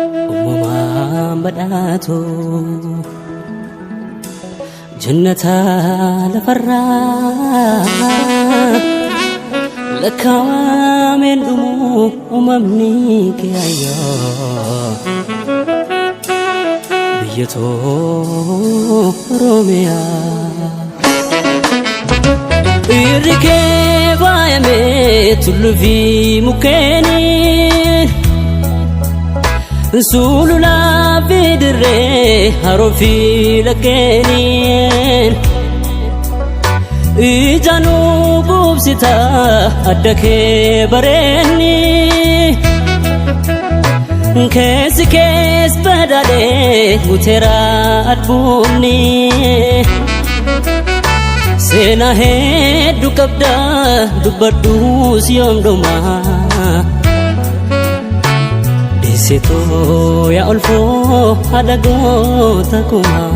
Uumamaan badhaatu jannata lafarraa lakkaawameen dhumu uumamni kee ayyaa biyya too Oromiyaa. Irri kee faayamee tulluu fi mukkeeniin sululaa fi dirree haroo fi laggeeniin ijaanuu quubsita adda kee bareenni keessi kees badhaadhee guuteera albuumni. Seenaa hedduu qabda dubbadhuus yoom dhuma Deessitoo yaa olfoo haadha goota kumaa.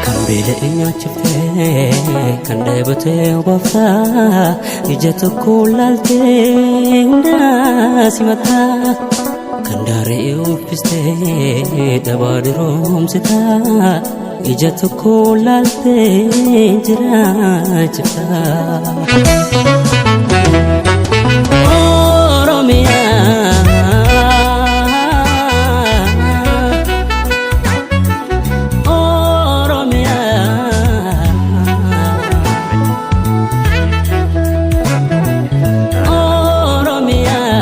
Kan beela'e nyaachiftee kan dheebotee obaaftaa ija tokko laaltee hundaa simataa kan daaree uffistee dhabaa diroomsitaa ija tokko laaltee jiraachiftaa. Oromiyaa. Oromiyaa. Oromiyaa.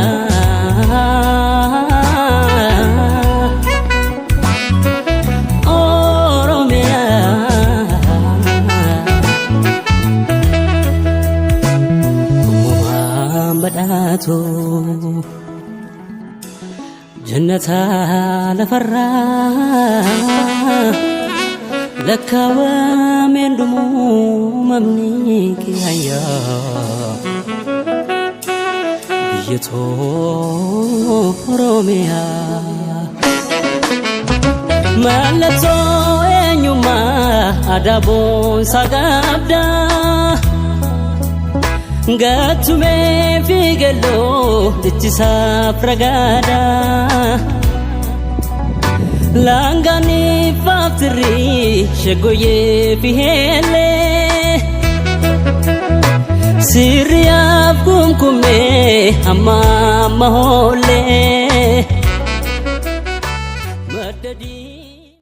Uumamaan badhaatu jannata lafarraa lakkaawameen dhumu uumamni kee ayyaa biyya too Oromiyaa. Mallattoo eenyummaa aadaa boonsaa qabda. Gattumee fi galloo jechisaaf ragaadha. Laangaanii faaftirrii shaggooyyee fi heellee. Sirriyaaf kumkumee amma amma hoollee.